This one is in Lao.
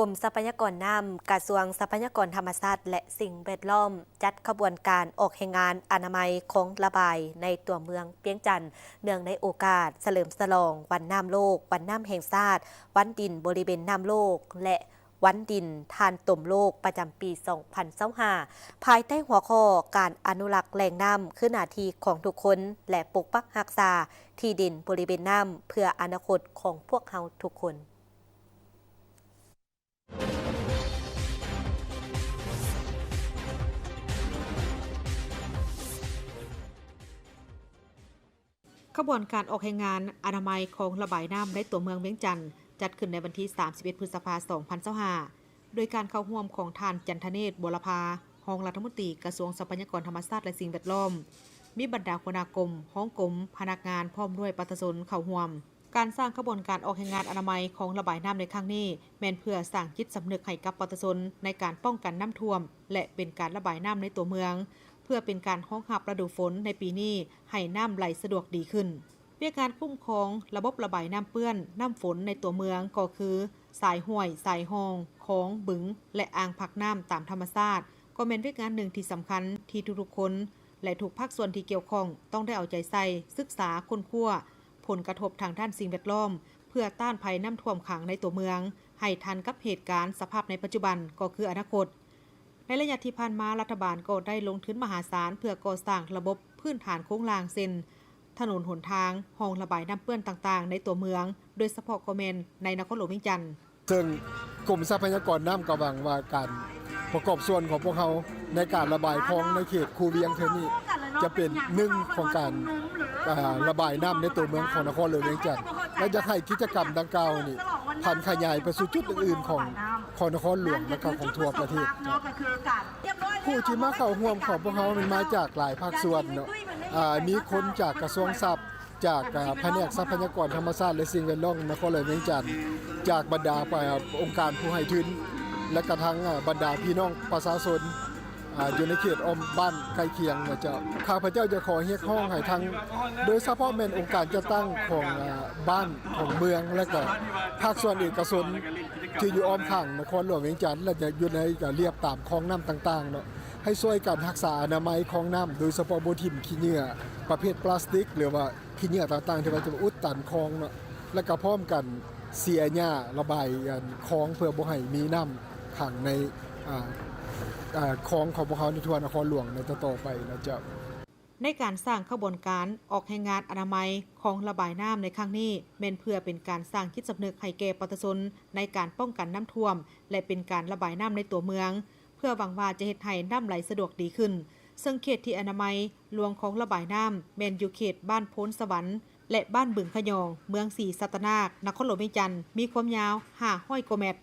ກົມຊັບພະຍາກອນນ້ຳ ກະຊວງຊັບພະຍາກອນທຳມະຊາດ ແລະ ສິ່ງແວດລ້ອມ ຈັດຂະບວນການອອກແຮງງານອະນາໄມຄອງລະບາຍໃນຕົວເມືອງວຽງຈັນ ເນື່ອງໃນໂອກາດສະເຫຼີມສະຫຼອງວັນນ້ຳໂລກ, ວັນນ້ຳແຫ່ງຊາດ, ວັນດິນບໍລິເວນນ້ຳໂລກ ແລະ ວັນດິນຖ່ານຕົມໂລກປະຈຳປີສອງພັນຊາວຫ້າ ພາຍໃຕ້ຫົວຂໍ້ ການອະນຸລັກແຫຼ່ງນ້ຳຄືໜ້າທີ່ຂອງທຸກຄົນ ແລະ ປົກປັກຮັກສາທີ່ດິນບໍລິເວນນ້ຳ ເພື່ອອະນາຄົດຂອງພວກເຮົາທຸກຄົນ. ຂະບວນການອອກແຮງງານອະນາໄມຄອງລະບາຍນ້ຳໃນຕົວເມືອງວຽງຈັນ ຈັດຂຶ້ນໃນວັນທີສາມສິບເອັດ ພຶດສະພາ ສອງພັນຊາວຫ້າ ໂດຍການເຂົ້າຮ່ວມຂອງທ່ານ ຈັນທະເນດ ບົວລະພາ ຮອງລັດຖະມົນຕີກະຊວງຊັບພະຍາກອນທຳມະຊາດ ແລະ ສິ່ງແວດລ້ອມ, ມີບັນດາຫົວໜ້າກົມ, ຮອງກົມ, ພະນັກງານ ພ້ອມດ້ວຍປະຊາຊົນເຂົ້າຮ່ວມ. ການສ້າງຂະບວນການອອກແຮງງານອະນາໄມຄອງລະບາຍນ້ຳໃນຄັ້ງນີ້ ແມ່ນເພື່ອສ້າງຈິດສຳນຶກໃຫ້ກັບປະຊາຊົນໃນການປ້ອງກັນນ້ຳຖ້ວມ ແລະ ເປັນການລະບາຍນ້ຳໃນຕົວເມືອງ ເພື່ອເປັນການຮອງຮັບລະດູຝົນໃນປີນີ້ໃຫ້ນ້ຳໄຫຼສະດວກດີຂຶ້ນ. ວຽກງານຄຸ້ມຄອງລະບົບລະບາຍນ້ຳເປື້ອນ, ນ້ຳຝົນໃນຕົວເມືອງ ກໍຄືສາຍຫ້ວຍ, ສາຍຮ່ອງ, ຄອງ, ບຶງ ແລະ ອ່າງພັກນ້ຳຕາມທຳມະຊາດ ກໍແມ່ນວຽກງານໜຶ່ງທີ່ສຳຄັນທີ່ທຸກໆຄົນ ແລະ ທຸກພາກສ່ວນທີ່ກ່ຽວຂ້ອງຕ້ອງໄດ້ເອົາໃຈໃສ່, ສຶກສາ, ຄົ້ນຄວ້າຜົນກະທົບທາງດ້ານສິ່ງແວດລ້ອມ ເພື່ອຕ້ານໄພນ້ຳຖ້ວມຂັງໃນຕົວເມືອງ ໃຫ້ທັນກັບເຫດການສະພາບໃນປັດຈຸບັນ ກໍຄືອະນາຄົດ. ໃນໄລຍະທີ່ຜ່ານມາ, ລັດຖະບານກໍໄດ້ລົງທຶນມະຫາສານເພື່ອກໍ່ສ້າງລະບົບພື້ນຖານໂຄງລ່າງ ເຊັ່ນ ຖະໜົນຫົນທາງ, ຮ່ອງລະບາຍນ້ຳເປື້ອນຕ່າງໆໃນຕົວເມືອງ, ໂດຍສະເພາະກໍແມ່ນໃນນະຄອນຫຼວງວຽງຈັນ. ເຊິ່ງກົມຊັບພະຍາກອນນ້ຳກໍຫວັງວ່າການປະກອບສ່ວນຂອງພວກເຮົາໃນການລະບາຍຄອງໃນເຂດຄູວຽງເທື່ອນີ້ ຈະເປັນໜຶ່ງຂອງການ ເອີ ລະບາຍນ້ຳໃນຕົວເມືອງຂອງນະຄອນຫຼວງວຽງຈັນ ແລະ ຢາກໃຫ້ກິດຈະກຳດັ່ງກ່າວນີ້ຜັນຂະຫຍາຍໄປສູ່ຈຸດອື່ນໆຂອງ ຂອງນະຄອນຫຼວງ ແລະ ກໍຂອງທົ່ວປະເທດ. ຜູ້ທີ່ມາເຂົ້າຮ່ວມຂອງພວກເຮົາແມ່ນມາຈາກຫຼາຍພາກສ່ວນເນາະ, ອາ ມີຄົນຈາກກະຊວງຊັບ, ຈາກ ອາ ພະແນກຊັບພະຍາກອນທຳມະຊາດ ແລະ ສິ່ງແວດລ້ອມນະຄອນຫຼວງວຽງຈັນ, ຈາກບັນດາ ອາ ອົງການຜູ້ໃຫ້ທຶນ ແລະ ກະທັງ ອາ ບັນດາພີ່ນ້ອງປະຊາຊົນ ອາ ຢູ່ໃນເຂດອ້ອມບ້ານໃກ້ຄຽງນະເຈົ້າ. ຂ້າພະເຈົ້າຈະຂໍຮຽກຮ້ອງໃຫ້ທັງ ໂດຍສະເພາະແມ່ນອົງການຈັດຕັ້ງຂອງ ອາ ບ້ານຂອງເມືອງ ແລະ ກະພາກສ່ວນເອກະຊົນທີ່ຢູ່ອ້ອມຂ້າງນະຄອນຫຼວງວຽງຈັນ ແລະ ຈະຢູ່ໃນ ກະລຽບຕາມຄອງນ້ຳຕ່າງໆເນາະ ໃຫ້ຊ່ວຍກັນຮັກສາອະນາໄມຄອງນ້ຳ ໂດຍສະເພາະບໍ່ຖິ້ມຂີ້ເຫຍື້ອປະເພດປລາສຕິກ ຫຼືວ່າ ຂີ້ເຫຍື້ອຕ່າງໆ ທີ່ວ່າຈະມາອຸດຕັນຄອງເນາະ ແລະ ກໍພ້ອມກັນເສຍຫຍ້າລະບາຍ ອັນ ຄອງ ເພື່ອບໍ່ໃຫ້ມີນ້ຳຂັງໃນ ອາ ອາ ຄອງຂອງພວກເຮົາໃນທົ່ວນະຄອນຫຼວງໃນຕໍ່ໆໄປນະເຈົ້າ. ໃນການສ້າງຂະບວນການອອກແຮງງານອະນາໄມຄອງລະບາຍນ້ຳໃນຄັ້ງນີ້ ແມ່ນເພື່ອເປັນການສ້າງຈິດສຳນຶກໃຫ້ແກ່ປະຊາຊົນໃນການປ້ອງກັນນ້ຳຖ້ວມ ແລະ ເປັນການລະບາຍນ້ຳໃນຕົວເມືອງ ເພື່ອຫວັງວ່າຈະເຮັດໃຫ້ນ້ຳໄຫຼສະດວກດີຂຶ້ນ, ເຊິ່ງເຂດທີ່ອະນາໄມລວງຄອງລະບາຍນ້ຳແມ່ນຢູ່ເຂດບ້ານໂພນສະຫວັນ ແລະ ບ້ານບຶງຂະຫຍອງ ເມືອງສີສັດຕະນາກ ນະຄອນຫຼວງວຽງຈັນ ມີຄວາມຍາວຫ້າຮ້ອຍກວ່າແມັດ,